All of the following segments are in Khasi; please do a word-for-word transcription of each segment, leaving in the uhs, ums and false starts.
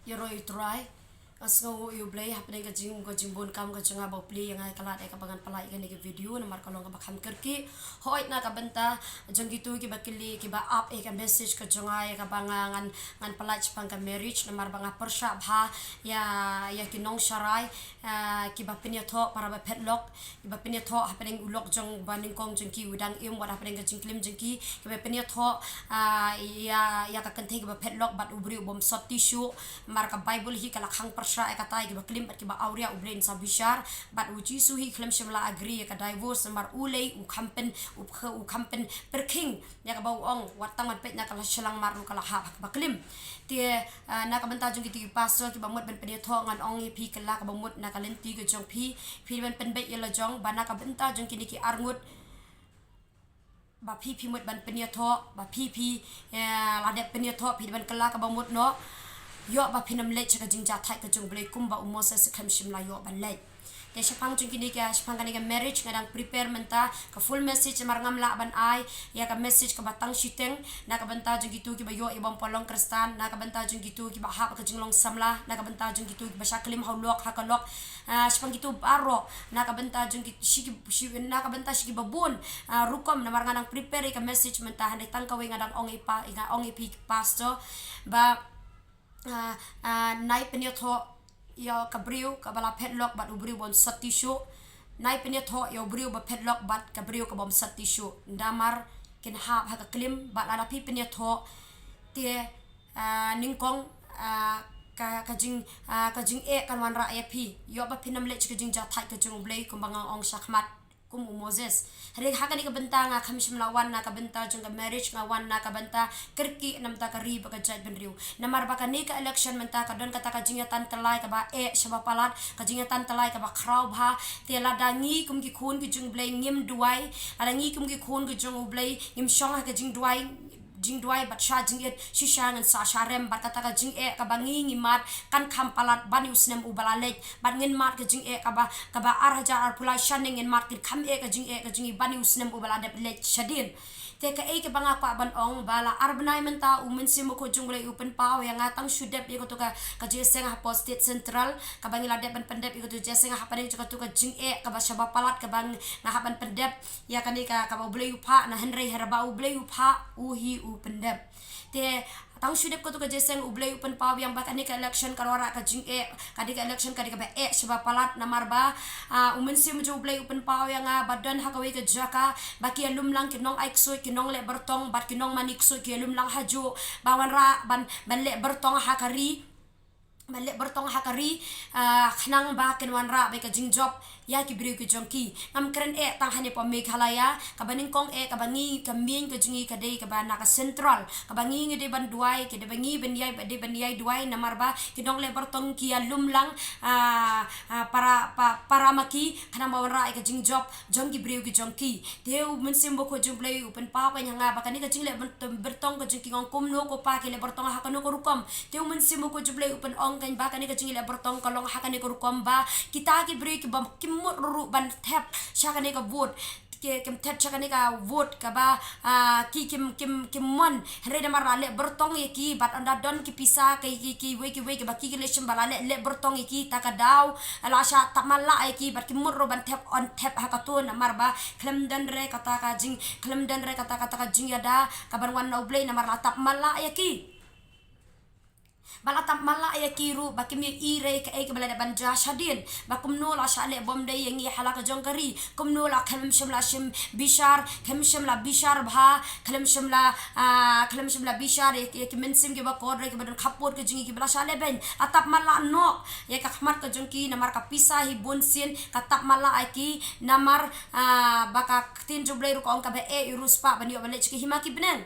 Ïaroh ïa u Trai. Nga sngew ïa u Blei hapdeng ka jing, ka jingbun kam ka jong nga ba u plie ïa nga ïa ka lad ïa kaba ngan pynlait ïa kane ka video namar ka long kaba kham kyrkieh. Hooid, na ka bynta jong kitu kiba kylli, kiba ap ïa ka message ka jong nga ïa kaba nga ngan, ngan pynlait shaphang ka marriage namar ba nga pyrshah bha ïa, ïa ki nongsharai, ah, kiba pynïathoh para ba phetlok, kiba pynïathoh hapdeng u lok jong ba nyngkong jong ki u dang im, wat hapdeng ka jingklim jong ki, kiba pynïathoh, ah, ïa, ïa ka kynthei kaba phetlok bad u briew bym sot tissue. Namar ka Bible hi ka la khang pyrshah ïa kata, ïa kiba klim bad kiba awria u Blei un sa bishar, bad u Jisu hi khlem shym la agree ïa ka divorce namar u lei u kham pyn, u kh-, u kham pynpyrkhing ïa kaba u ong, wat tang ban peit na ka la shyllangmat ruh ka la hap ha kaba klim. Te, ah, na ka bynta jong kitu ki pastor kiba mut ban pynïathoh, ngan ong ïa phi, kylla kaba mut na ka lynti ka jong phi, phi ban pynbeit ïa la jong ba na ka bynta jong kine ki arngut ba phi, phi mut ban pynïathoh, ba phi, phi, eh, la dep pynïathoh, phi dei ban kylla kaba mut noh. Ïoh ba phin ym leit sha ka jingjahthait ka jong u Blei kumba u Moses khlem shym la ïoh ban leit. Te shaphang jong kine ka, shaphang kane ka marriage nga dang prepare mynta ka full message namar ngam lah ban ai ïa ka message kaba tang shiteng na ka bynta jong kitu kiba ïoh ïa bym pat long Khristan, na ka bynta jong kitu kiba hap ka jinglong samla, na ka bynta jong kitu kiba shah klim ha u lok ha ka lok, ah, shaphang kitu baroh, na ka bynta jong ki, shi ki, shi, na ka bynta shi kiba bun, ah, rukom namar nga dang prepare ïa ka message mynta, hynrei tang kawei nga dang ong ïa pa, nga ong ïa phi pastor ba, ah, ah, nai pynïathoh ïa ka briew kaba la phetlok bad u briew bym sot tissue. Nai pynïathoh ïa u briew ba phetlok bad ka briew ka bym sot tissue. Namar kin hap ha ka klim bad lada phi pynïathoh te, ah, nyngkong, ah, ka, ka jing, ah, ka jingeh kan wanrah ïa phi. Ïoh ba phin ym leit sha ka jingjahthait ka jong u Blei kumba nga ong shakhmat kum u Moses. Hynrei ha kane ka bynta nga khlem shym la wan na ka bynta jong ka marriage, nga wan na ka bynta kyrkieh na bynta ka ri bad ka jaitbynriew. Namar ba kane ka election mynta ka don kata ka jingïatantlai kaba eh shaba palat, ka jingïatantlai kaba khraw bha. Te lada ngi kum ki khun ki jong u Blei ngim duwai, lada ngi kum ki khun ki jong u Blei ngim shong ha ka jingduwai, jingduwai bad sha jingit, shisha ngan sa sharem bad kata ka jingeh kaba ngi ngi mad kan kham palat ban ïa u snem uba la leit, bad ngin mad ka jingeh kaba, kaba ar hajar arphew lai shane ngin mad, kin kham eh ka jingeh ka jong ngi ban ïa u snem uba la dep leit shadien. Te kaei kaba nga kwah ban ong ba la ar bnai mynta u Mynsiem Bakhuid jong u Blei u pynpaw ïa nga tang shu dep ïa katu ka, ka jingïaseng hapoh State Central, kaba ngi la dep ban pyndep ïa katu ka jingïaseng hapdeng jong katu ka jingeh kaba shaba palat kaba nga hap ban pyndep ïa kane ka, kaba u Blei u phah, na hynrei haba u Blei u phah u hi u pyndep. Te tang shu dep katu ka jingïaseng u Blei u pynpaw ïa nga ba kane ka election kan wanrah ka jingeh, kane ka election ka dei kaba eh shaba palat namar ba, ah, u Mynsiem jong u Blei u pynpaw ïa nga ba don ha kawei ka jaka ba ki ïalum lang ki nongai ksuid, ki nongleh byrtong bad ki nongmane ksuid, ki ïalum lang hajuh ba wanrah ban, ban leh byrtong ha ka ri, ban leh byrtong ha ka ri, ah, khnang ba kin wanrah bad ka jingjop ïa ki briew ki jong ki. Ngam kren eh tang hangne hapoh Meghalaya, kaba nyngkong eh kaba ngi, ka mieng ka jong ngi ka dei kaba na ka Central, kaba ngi ngi dei ban duwai, ki dei ba ngi ban ïai, ba dei ban ïai duwai namar ba ki nongleh byrtong ki ïalum lang, ah, ah, para, pa, para ma ki khnang ba wanrah ïa ka jingjop jong ki briew ki jong ki. Te u Mynsiem Bakhuid jong u Blei u pynpaw ïa nga ba kane ka jingleh byrtong, byrtong ka jong ki, nga ong kumno ko pa ki leh byrtong ha kano ka rukom. Te u Mynsiem Bakhuid jong u Blei u pynong ïa nga ba kane ka jingleh byrtong ka long ha kane ka rukom ba kita ki briew kiba kim mut ruh ban thep sha kane ka vote, ki, kim thep sha kane ka vote kaba, ah, ki, kim, kim, kim mon. Hynrei namar la leh byrtong ïa ki bad ynda don ki pisa ki, ki, kiwei kiwei kiba ki, ki leh shim ba la leh, leh byrtong ïa ki, ta ka daw la shah tap matlah ïa ki bad kim mut ruh ban thep, yn thep ha kato namar ba khlem don re kata ka jing, khlem don re kata, kata ka jingïada kaban wan na u Blei namar la tap matlah ïa ki. Ba la tap matlah ïa ki ruh ba kim ïohi re kaei kaba la dep ban jia shadien. Ba kumno la shah leh bymdei ïa ngi ha la ka jong ka ri. Kumno la khlem shym la shim bishar, khlem shym la bishar bha, khlem shym la, ah, khlem shym la bishar ïa, ïa ki mynsiem kiba kordor, kiba don khappud ka jong ngi, kiba la shah leh beiñ. La tap matlah noh ïa ka khmat ka jong ki namar ka pisa hi bun sien, ka tap matlah ïa ki namar, ah, ba ka ktien jong u Blei ruh ka ong kaba eh ïa u riewspah ban ïoh ban leit sha ka hima ki bneng.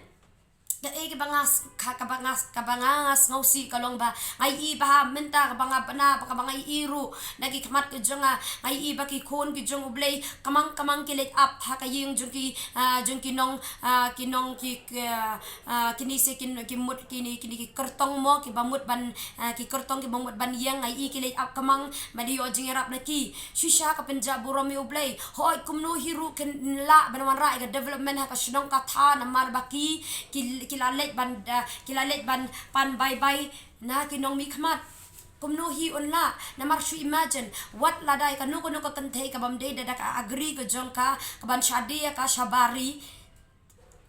Kaei kaba nga s-, ka, kaba nga s-, kaba nga, nga sngewsih ka long ba nga ïohi ba ha mynta kaba nga bna, ba kaba nga ïohi ruh na ki khmat ka jong nga, nga ïohi ba ki khun ki jong u Blei kamang kamang ki leit ap ha ka ïing jong ki, ah, jong ki nong, ah, ki nong ki, ki, ah, ah, kine se kin, ki mut kine, kine ki kyrtong mo, kiba mut ban, ah, ki kyrtong kiba mut ban ïeng, nga ïohi ki leit ap kamang, ba dei ïoh jingïarap na ki. Shisha ka pynjah burom ïa u Blei. Hooid, kumno hi ruh kin lah ban wanrah ïa ka development ha ka shnong ka thaw namar ba ki, ki, ki la leit ban, ah, ki la leit ban pan bye bye Na ki nongmihkhmat. Kumno hi un lah, namar shu imagine, wat lada ïa kano kano ka kynthei kabym dei da ka agri ka jong ka, kaban shadi ïa ka sha bari,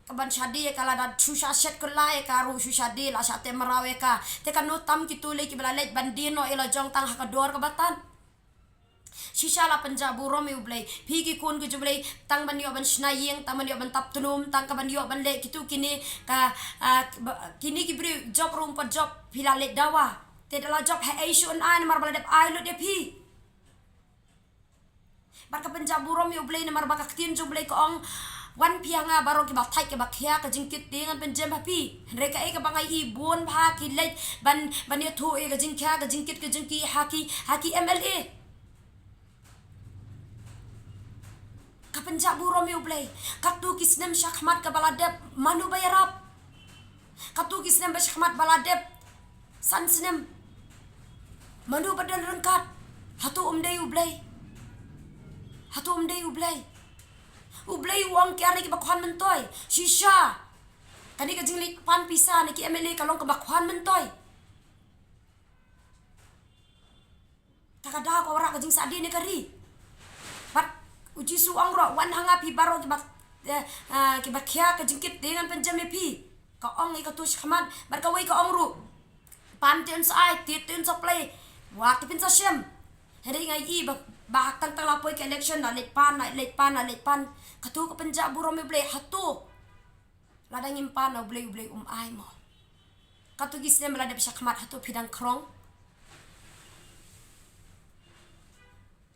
kaban shadi ïa ka lada shu sha shet kylla ïa ka ruh shu shadi la sha te mraw ïa ka. Te kano tam kito lei kiba la leit ban die noh ïa la jong tang ha ka dor kaba tan. Shisha la pynjah burom ïa U Blei. Phi ki khun ki jong U Blei, tang ban ïoh ban shna ïing, tang ban ïoh ban tap tnum, tang ka ban ïoh ban leh kito kine ka, ah, ba, kine ki briew jop ruh ym pat jop, phi la leit dawa. Te da la jop ha ei shuh un ai namar ba la dep ai lut ïa phi. Bad ka pynjah burom ïa U Blei namar ba ka ktien jong U Blei ka ong, wan phi ha nga baroh kiba thait kiba khia ka jingkit te ngan pynjem ha phi. Hynrei kaei kaba nga i bun bha ki leit ban, ban ïathuh ïa ka jingkhia ka jingkit ka jong ki ha ki, ha ki M L A. Ka pynjah burom ïa U Blei. Katto ki snem shakhmat kaba la dep mano ba ïarap. Katto ki snem ba shakhmat ba la dep san snem. Mano ba don ryngkat. Hato um dei U Blei. Hato um dei U Blei. U Blei u ong ki ar kiba khwan myntoi. Shisha. Kane ka jingleit pan pisa na ki M L A ka long kaba khwan myntoi. Ta ka daw ka wanrah ka jingsahdien ïa ka ri. Bad U Jisu ong ruh, wan ha nga phi baroh kiba, eh, eh, kiba khia ka jingkit te ngan pynjem ïa phi. Ka ong ïa kato shakhmat, bad kawei ka ong ruh, pan te un sa ai, tied te un sa plie. Wat te phin sa shem. Hynrei nga i ba, ba tang tang la poi ka election la leit pan, la leit pan, la leit pan. Kato ka pynjah burom ïa U Blei, hato. Lada ngim pan na U Blei, U Blei um ai mo. Kato ki snem ba la dep shakhmat hato phi dang khrong.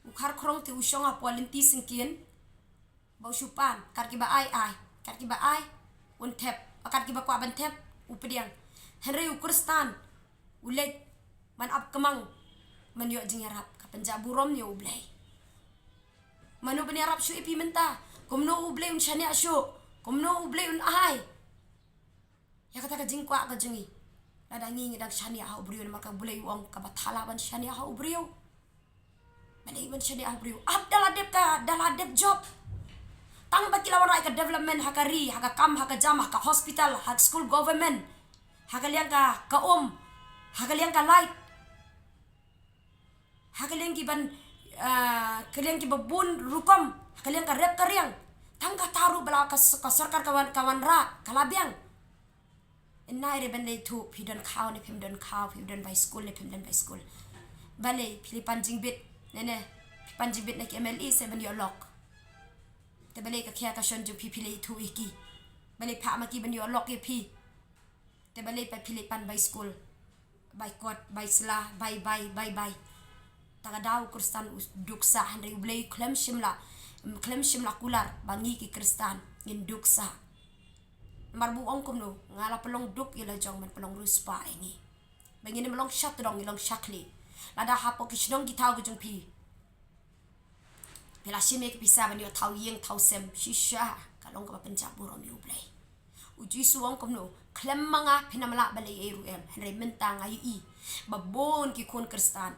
U khar khrong te u shong hapoh lynti syngkien. Ba u shu pan, kat kiba ai ai, kat kiba ai un thep, kat kiba kwah ban thep u pdiang. Hynrei u Khristan u leit ban ap kmang ban ïoh jingïarap, ka pynjah burom ïa U Blei. Mano ban ïarap shuh ïa phi mynta? Kumno U Blei un shaniah shuh? Kumno U Blei un ai ïa kata ka jingkwah ka jong ngi? Lada ngi ngi dang shaniah ha u briew namar ka Blei u ong kaba thala ban shaniah ha u briew. Balei ban shaniah ha u briew? Ap da la dep ka, da la dep jop. Tang ba ki la wanrah ïa ka development ha ka ri, ha ka kam, ha ka jam, ha ka hospital, ha ka school government, ha ka liang ka, ka um, ha ka liang ka light. Ha ka liang ki ban, ah, ka liang kiba bun rukom, ha ka liang ka rep ka riang. Tang kata ruh ba la ka s-, ka sorkar ka wan, ka wanrah, ka la biang. Nai re ban leit thuh, phi don khaw ne phim don khaw, phi don bai skul ne phim don bai skul. Balei, phi leit pan jingbit, ne ne, phi pan jingbit na ki M L A se ban ïoh lok. Te balei ka khia ka shon jong phi phi leit thuh ïa ki. Balei phah ma ki ban ïoh lok ïa phi. Te balei pat phi leit pan bai skul. Bai kot, bai sla, bai, bai, bai, bai. Ta ka daw u Khristan u duk sah, hynrei U Blei u khlem shym la, khlem shym la kular ba ngi ki Khristan ngin duk sah. Namar ba u ong kumno, nga la pynlong duk ïa la jong ban pynlong riewspah ïa ngi. Ba ngin ym long shatdong, ngin long shakhlieh. Lada hapoh ki shnong ki thaw ki jong phi. Phi la shim ïa ki pisa ban ïoh thaw ïing thaw sem, shisha, ka long kaba pynjah burom ïa U Blei. U Jisu u ong kumno, khlem ma nga phin ym lah ban leh ei ruh em, hynrei mynta nga ïohi ba bun ki khun Khristan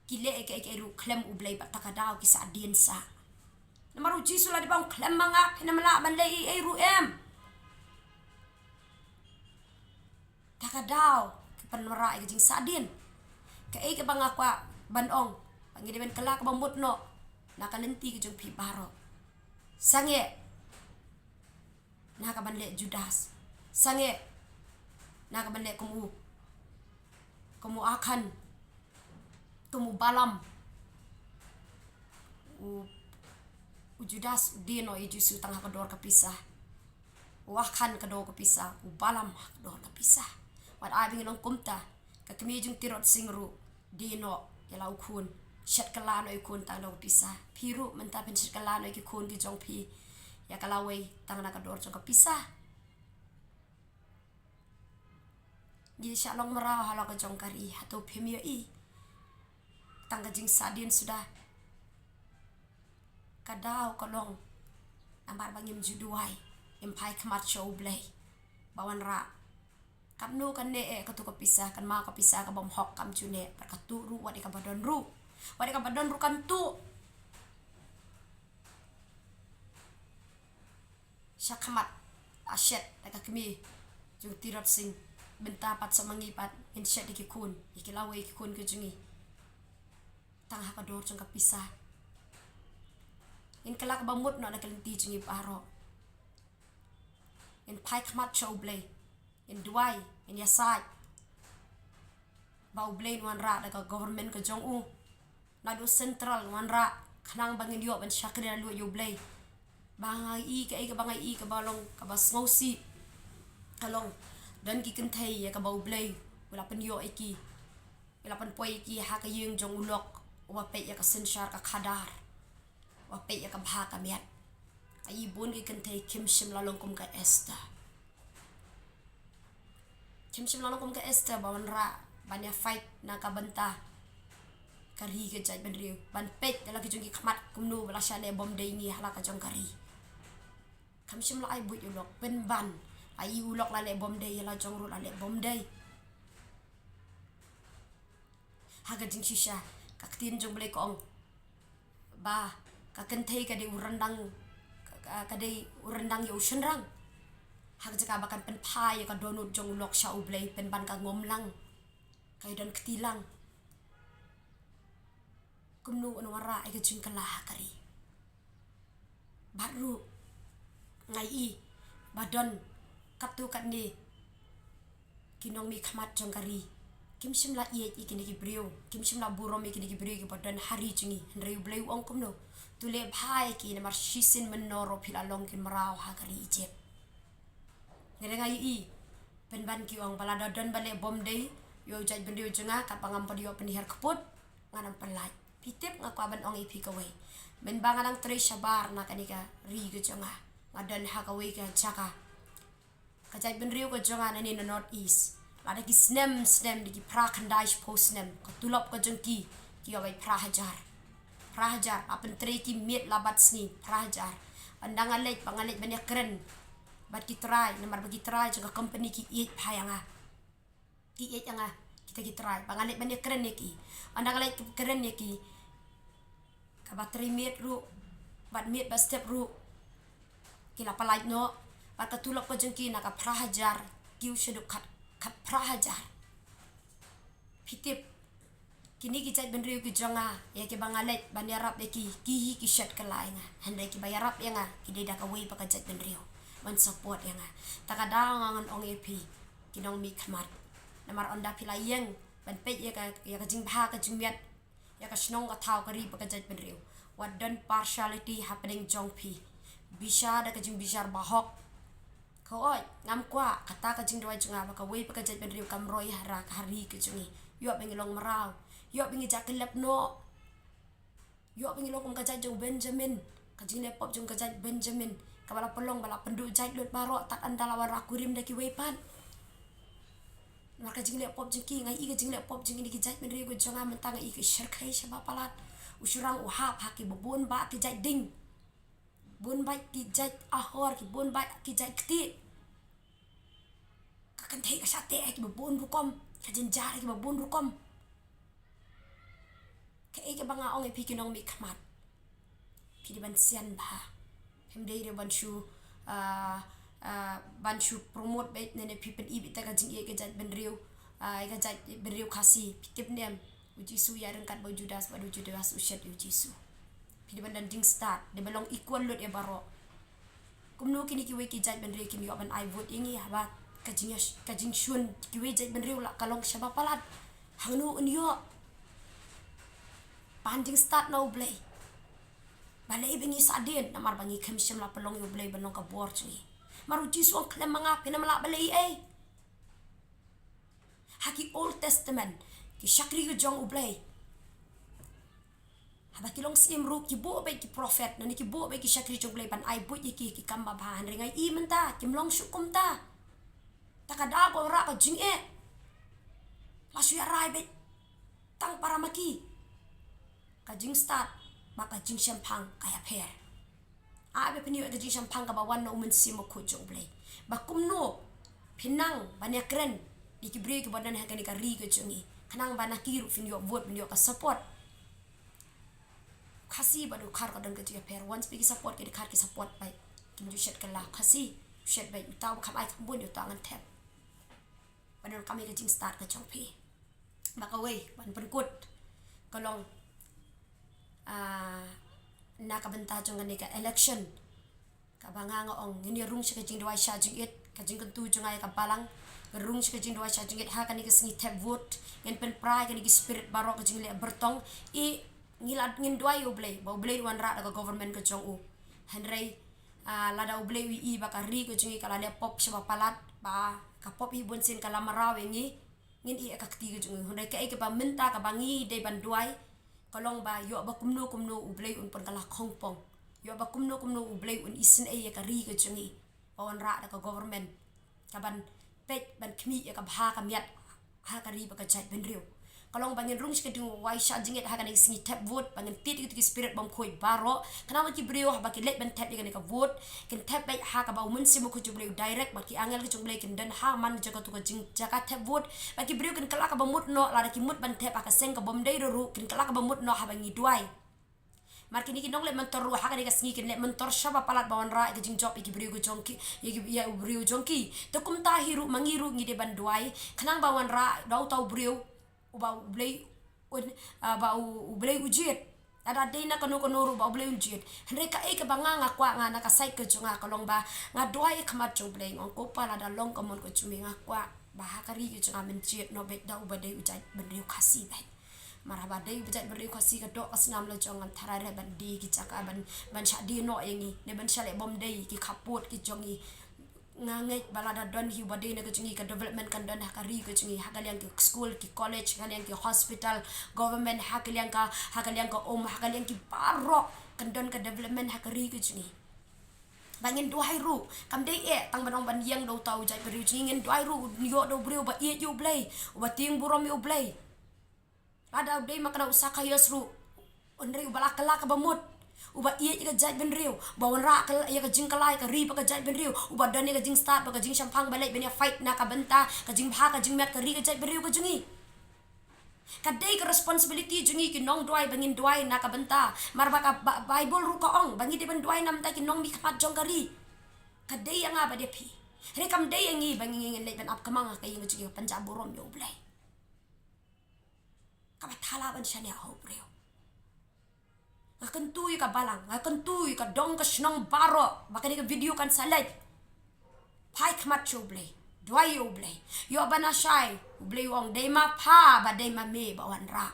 ki leh ei ei ei ruh khlem U Blei bad ta ka daw ki sahdien sah. Namar U Jisu la dep ong khlem ma nga phin ym lah ban leh ei ei ruh em. Ta ka daw ki pynwanrah ïa ka jingsahdien. Kaei kaba nga kwah ban ong, ba ngi dei ban kylla kaba mut noh na ka lynti ka jong phi baroh. Sangeh na ka ban leh Judas. Sangeh na ka ban leh kum u, kum u Akhan, kum u Balaam. U, u Judas u die noh ïa u Jisu tang ha ka dor ka pisa. U Akhan ka dor ka pisa, u Balaam ha ka dor ka pisa. Wat ai ba ngin long kumta, ka kmie jong Tirot Sing ruh die noh ïa la u khun. Shet kylla noh ïa u khun tang dor ka pisa. Phi ruh mynta phin shet kylla noh ïa ki khun ki jong phi ïa ka lawei tang na ka dor jong ka pisa. Ngi shah long mraw halor ka jong ka ri, hato phim ïohi tang ka jingsahdien suda. Ka daw ka long namar ba ngim ju duwai, ngim phai khmat sha U Blei ba wanrah. Katno kan neh eh kato ka pisa, kan ma ka pisa kabym hok kam ju neh, bad kato ruh wat ïa kaba don ruh, wat ïa kaba don ruh kan tuh. Shakhmat, a shet da ka kmie jong Tirot Sing. Mynta pat sa ma ngi pat Ngin shet ïa ki khun, ïa ki lawei ki khun ki jong ngi. Tang ha ka dor jong ka pisa. Ngin kylla kaba mut noh na ka lynti jong ngi baroh. Ngin phai khmat sha U Blei. Ngin duwai, ngin ïasaid. Ba U Blei un wanrah da ka government ka jong u. Naduh central wanrah, khnang ba ngin ïoh ban shakri na luid ïa U Blei. Ba nga i kaei kaba nga i kaba long kaba sngewsih. Ka long, don ki kynthei ïa kaba U Blei u la pynïoh ïa ki. U la pynpoi ïa ki ha ka ïing jong u lok, uba peit ïa ka synshar ka khadar. Uba peit ïa ka bha ka miat. Nga i bun ki kynthei kim shym la long kum ka Esther. Kim shym la long kum ka Esther ba wanrah ban ïa fight na ka bynta ka ri ka jaitbynriew. Ban peit da la ki jong ki khmat kumno ba la shah leh bymdei ngi ha la ka jong ka ri. Kam shym la ai buit u lok, pynban. Ai u lok la leh bymdei, la jong ruh la leh bymdei. Ha ka jingshisha, ka ktien jong U Blei ka ong ba ka kynthei ka dei u ryndang, ka, ka, ka dei u ryndang ïa u shynrang. Ha ka jaka ba kan pynphai ïa ka dohnud jong u lok sha U Blei, pynban ka ngom lang, ka ïadon kti lang. Kumno un wanrah ïa ka jingkylla ha ka ri. Bad ruh nga i ba don katto katne ki nongmihkhmat jong ka ri. Kim shym la ïeit ïa kine ki briew, kim shym la burom ïa kine ki briew kiba don ha ri jong ngi. Hynrei U Blei u ong kumno? To leh bha ïa ki namar shisien mynnor ruh phi la long ki mraw ha ka ri Ijipt. Hynrei nga i, pynban ki ong ba lada don ba leh bymdei ïa u jaitbynriew jong nga, katba ngam pat ïoh pynhiar kput, ngan ym pynlait. Phi tip nga kwah ban ong ïa phi kawei. Mynba nga dang trei shabar na kane ka ri ka jong nga, nga don ha kawei ka jaka. Ka jaitbynriew ka jong nga nangne na North East, lada ki snem snem, da ki phra khyndai shiphew snem, ka tulop ka jong ki, ki ïoh beit phra hajar. Phra hajar, la pyntrei ki miet la bad sngi, phra hajar. Ynda nga leit, ba nga leit ban ïakren bad ki trai, namar ba ki trai jong ka company ki ïeit bha ïa nga. Ki ïeit ïa nga kita ki trai, ba nga leit ban ïakren ïa ki. Ynda nga leit kren ïa ki, kaba trei miet ruh bad miet ba step ruh ki la pynlait noh. Bad ka tulop ka jong ki na ka phra hajar, kiew shaduh khat, khat phra hajar. Phi tip, kine ki jaitbynriew ki jong nga, ïa kiba nga leit ban ïarap ïa ki, ki hi ki shet kylla ïa nga. Hynrei kiba ïarap ïa nga ki dei da kawei pat ka jaitbynriew ban support ïa nga. Ta ka daw nga ngan ong ïa phi, ki nongmihkhmat, namar ynda phi la ïeng ban peit ïa ka, ïa ka jingbha ka jingmiat, ïa ka shnong ka thaw ka ri bad ka jaitbynriew, wat don partiality hapdeng jong phi. Bishar da ka jingbishar bahok. Hooid, ngam kwah kata ka jingduwai jong nga ba kawei pat ka jaitbynriew kam roi ha ri ka jong ngi. Ïoh ba ngi long mraw, ïoh ba ngi jah kyllep noh. Ïoh ba ngi long kum ka jait jong u Benjamin, ka jingleh pop jong ka jait Benjamin, kaba la pynlong ba la pynduh jait lut baroh tad ynda la wanrah kurim da kiwei pat. Namar ka jingleh pop jong ki, nga i ka jingleh pop jong kine ki jaitbynriew ka jong nga mynta, nga i ka shyrkhei shaba palat. U shynrang u hap ha kiba bun bah ki jait ding, bun bah ki jait ahor, ki bun bah ki jait ktieh. Ka kynthei ka shah teh ha kiba bun rukom, ka jynjar ha kiba bun rukom. Kaei kaba nga ong ïa phi ki nongmihkhmat, phi dei ban sian bha. Phim dei ruh ban shu, ah, ah, ban shu promote beit ne, ne phi pyni beit ïa ka jingïeit ka jaitbynriew, ah, ka jaitbynriew Khasi. Phi tip ne em, u Jisu ïaryngkat bad u Judas, bad u Judas u shet ïa u Jisu. Phi dei ban don jingstad, dei ban long equal lut ïa baroh. Kumno kine kiwei ki jaitbynriew kim ïoh ban ai vote ïa ngi, haba ka jing, ka jingshun kiwei jaitbynriew la ka long shaba palat? Hangno un ïoh? Ban jingstad na U Blei. Balei ba ngi sah dien? Namar ba ngi khlem shym la pynlong ïa U Blei ban long ka bor jong ngi. Namar u Jisu u ong khlem ma nga phin ym lah ban leh ei ei. Ha ki Old Testament, ki shakri ki jong U Blei, haba ki long syiem ruh, ki buh beit ki prophet, ne ki buh beit ki shakri jong U Blei ban ai buit ïa ki, ki kam babha. Hynrei nga i mynta kim long shuh kumta. Ta ka daw ka wanrah ka jingeh, la shu ïarai beit tang para ma ki. Ka jingstad bad ka jingshemphang ka ïapher. Ai ba phin ïoh ïa ka jingshemphang kaba wan na U Mynsiem Bakhuid jong U Blei. Ba kumno phin nang ban ïakren ïa ki briew kiba don ha kane ka ri ka jong ngi, khnang ba na ki ruh phin ïoh vote, phin ïoh ka support. Khasi bad u Dkhar ka don ka jingïapher. Once ba ki support ki Dkhar, ki support beit, kim ju shet kylla. Khasi u shet beit, uta uba kham ai kham bun, uta ngan thep. Ban donkam ïa ka jingstad ka jong phi. Ba kawei ban pynkut ka long, ah, na ka bynta jong kane ka election. Kaba nga nga ong ngin ïa rung sha ka jingduwai sha jingit, ka jingkyntu jong nga ïa ka balang. Rung sha ka jingduwai sha jingit ha kane ka sngi thep vote, ngin pynpra ïa kane ka spirit baroh ka jingleh byrtong. I ngi la ngin duwai ïa U Blei ba U Blei un wanrah da ka government ka jong u. Hynrei, ah, lada U Blei u i ba ka ri ka jong ngi ka la leh pop shaba palat, ba ka pop hi bunsien ka la mraw ïa ngi, ngin i ïa ka kti ka jong ngi. Hynrei kaei kaba mynta kaba ngi dei ban duwai ka long ba ïoh ba kumno kumno U Blei un pynkylla khongpong. Ïoh ba kumno kumno U Blei un isynei ïa ka ri ka jong ngi, ba wanrah da ka government kaban peit ban khmih ïa ka bha ka miat ha ka ri bad ka jaitbynriew. Ka long ba ngin rung sha ka jingduwai sha jingit ha kane ka sngi thep vote, ba ngin tied ïa kito ki spirit bymkhuid baroh. Khnang ba ki briew haba ki leit ban thep ïa kane ka vote, kin thep beit ha kaba U Mynsiem Bakhuid jong U Blei u direct, bad ki angel ki jong U Blei kin don ha man jaka tu ka jing jaka thep vote. Bad ki briew kin kylla kaba mut noh, lada ki mut ban thep ha ka seng kabym dei ruh, kin kylla kaba mut noh haba ngi duwai. Namar kine ki nongleh myntor ruh ha kane ka sngi kin leh myntor shaba palat ba wanrah ïa ka jingjop ïa ki briew ka jong ki, ïa ki, ïa u briew jong ki. Te kumta hi ruh ma ngi ruh ngi dei ban duwai khnang ba wanrah da uta u briew uba U Blei un, ah, ba U, U Blei u jied. Lada dei na kano kano ruh ba U Blei un jied. Hynrei kaei kaba nga nga kwah, nga na ka side ka jong nga ka long ba nga duwai ha khmat jong U Blei, nga ong, Ko Pa, lada long ka mon ka jong me, nga kwah ba ha ka ri ka jong nga men jied noh beit da uba dei u jaitbynriew Khasi beit. Namar haba dei u jaitbynriew Khasi ka doh ka snam la jong, ngam tharai re ban die ki jaka, ban, ban shah die noh ïa ngi, ne ban shah leh bymdei ki khappud ki jong ngi. Nga ngeit ba lada don hi uba dei na ka jong ngi, ka development kan don ha ka ri ka jong ngi, ha ka liang ki skul, ki college, ha ka liang ki hospital, government, ha ka liang ka, ha ka liang ka um, ha ka liang ki baroh kan don ka development ha ka ri ka jong ngi. Ba ngin duwai ruh, kam dei eh tang ban ong ban ïeng da uta u jaitbynriew jong ngi, ngin duwai ruh un ïoh da u briew uba ïeit ïa U Blei, uba tieng burom ïa U Blei. Lada u dei ma kane u Sakhaios ruh, hynrei uba la kylla kaba mut, uba ïeit ïa ka jaitbynriew, uba wanrah ka, ïa ka jingkylla ïa ka ri bad ka jaitbynriew, uba don ïa ka jingstad bad ka jingshemphang ba leit ban ïa fight na ka bynta ka jingbha ka jingmiat ka ri ka jaitbynriew ka jong ngi. Ka dei ka responsibility jong ngi ki nongduwai ba ngin duwai na ka bynta. Namar ba ka Ba-, Baibl ruh ka ong ba ngi dei ban duwai na ka bynta ki nongmihkhmat jong ka ri. Ka dei ïa nga bad ïa phi. Hynrei kam dei ïa ngi ba ngi, ngin leit ban ap kmang ha ka ïing ka jong ngi, ban jah burom ïa U Blei. Kaba thala ban shaniah ha u briew. Nga kyntu ïa ka balang, nga kyntu ïa ka dong ka shnong baroh ba kane ka video kan sa leit. Phai khmat sha U Blei, duwai ïa U Blei. Ïoh ba na shai, U Blei u ong, dei ma pha bad dei ma me ba wanrah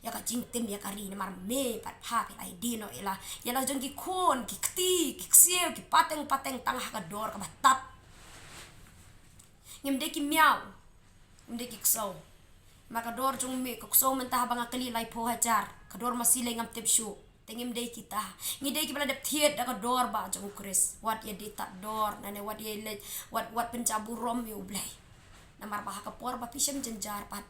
ïa ka jingtim ïa ka ri, namar me bad pha phi la ïadei noh ïa la, ïa la jong ki khun, ki kti, ki ksiew, ki pateng pateng tang ha ka dor kaba tad. Ngim dei ki miaw, ngim dei ki ksew. Ma ka dor jong me, ka ksew mynta haba nga kylli laiphew hajar, ka dor masi lei ngam tip shuh. Te ngim dei kita. Ngi dei kiba la dep thied da ka dor ba jong U Khrist. Wat ïadei tad dor, nane wat ïaleit, wat, wat pynjah burom ïa U Blei. Namar ba ha ka por ba phi shem jynjar pat,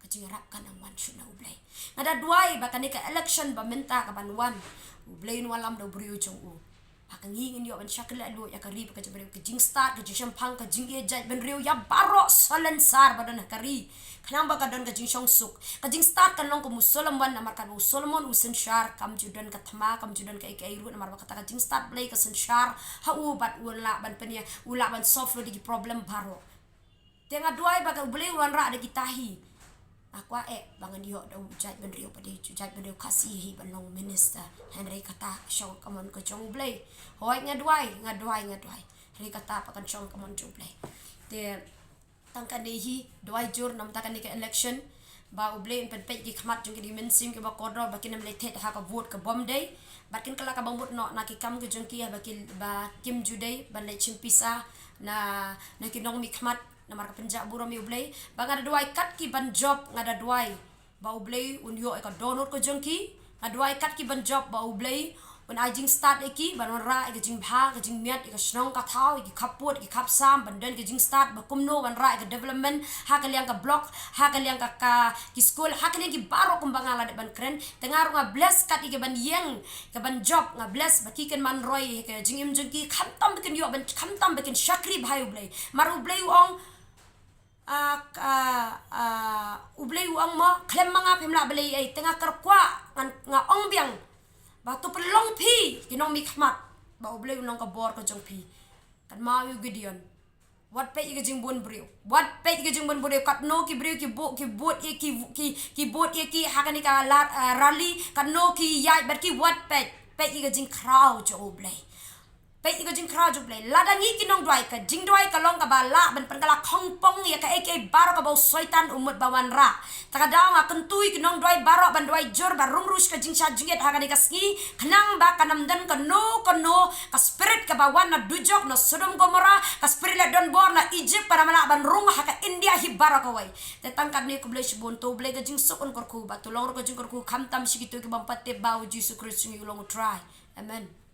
ka jingïarap kan nang wan shuh na U Blei. Nga da duwai ba kane ka election ba mynta kaban wan, U Blei un wallam da u briew jong u. Ba ka ngi ngin ïoh ban shakri leh lut ïa ka ri bad ka jaitbynriew, ka jingstad, ka jingshemphang, ka jingïeit jaitbynriew ïa baroh salonsar ba don ha ka ri. Khnang ba ka don ka jingshongsuk. Ka jingstad kan long kum u Solomon, namar katba u Solomon u synshar, kam ju don ka thma, kam ju don kaei kaei ruh, namar ba kata ka jingstad Blei ka synshar ha u bad u lah ban pynïa, u lah ban solve lut ïa ki problem baroh. Te nga duwai ba ka U Blei u wanrah da kita hi. Nga kwah eh ba ngan ïoh da u jaitbynriew, ba dei u jaitbynriew Khasi hi ban long minister. Hynrei kata shong ka mon ka jong U Blei. Hooid nga duwai, nga duwai, nga duwai. Hynrei kata pat kan shong ka mon jong U Blei. Te tang kane hi, duwai jur na ka bynta kane ka election. Ba U Blei un pynpeit ki khmat jong ki da ki mynsiem kiba kordor, ba kin ym leit thied ha ka vote kabym dei. Bad kin kylla kaba mut noh na ki kam ki jong ki, haba ki, ba kim ju dei ban leit shim pisa na, na ki nongmihkhmat. Namar ka pynjah burom ïa U Blei. Ba nga da duwai kat ki ban jop, nga da duwai ba U Blei un ïoh ïa ka dohnud ka jong ki. Nga duwai kat ki ban jop ba U Blei un ai jingstad ïa ki, ban wanrah ïa ka jingbha, ka jingmiat, ïa ka shnong ka thaw, ïa ki khappud, ïa ki khapsam, ban don ïa ka jingstad, ba kumno wanrah ïa ka development ha ka liang ka block, ha ka liang ka, ka, ki skul, ha ka liang ki baroh kumba nga la dep ban kren. Te nga ruh nga bless kat ïa ki ban ïeng, ki ban jop, nga bless ba ki kynmaw roi ïa ka jingim jong ki, khamtam ba kin ïoh ban, khamtam ba kin shakri bha ïa U Blei. Namar U Blei u ong, ah, ah, ah, U Blei u ong mo, khlem ma nga phim lah ban leh ei ei, te nga kyrkwah, ngan, nga ong biang ba to pynlong phi ki nongmihkhmat, ba U Blei un long ka bor ka jong phi. Kynmaw ïa u Gideon. Wat peit ïa ka jingbun briew. Wat peit ïa ka jingbun briew. Katno ki briew ki bud, ki bud ïa ki, ki, ki bud ïa ki ha kane ka la-, eh, rally. Katno ki ïaid bad ki, wat peit. Peit ïa ka jingkhraw jong U Blei. Peit ïa ka jingkhraw jong U Blei. Lada ngi ki nongduwai, ka jingduwai ka long kaba lah ban pynkylla khongpong ïa kaei kaei baroh kaba u Soitan u mut ba wanrah. Te ka daw nga kyntu ïa ki nongduwai baroh ban duwai jur, ban rung ruh sha ka jingshah jingit ha kane ka sngi, khnang ba kan ym don kano kano ka spirit kaba wan na dujok, na Sodom Gomorrah, ka spirit leh donbor na Egypt, ba ym lah ban rung ha ka India hi baroh kawei. Te tang katne, khublei shibun. To U Blei ka jingsuk un kyrkhu bad to long ruh ka jingkyrkhu, khamtam sha kito ki bym pat tip ba U Jisu Khrist u long U Trai. Amen.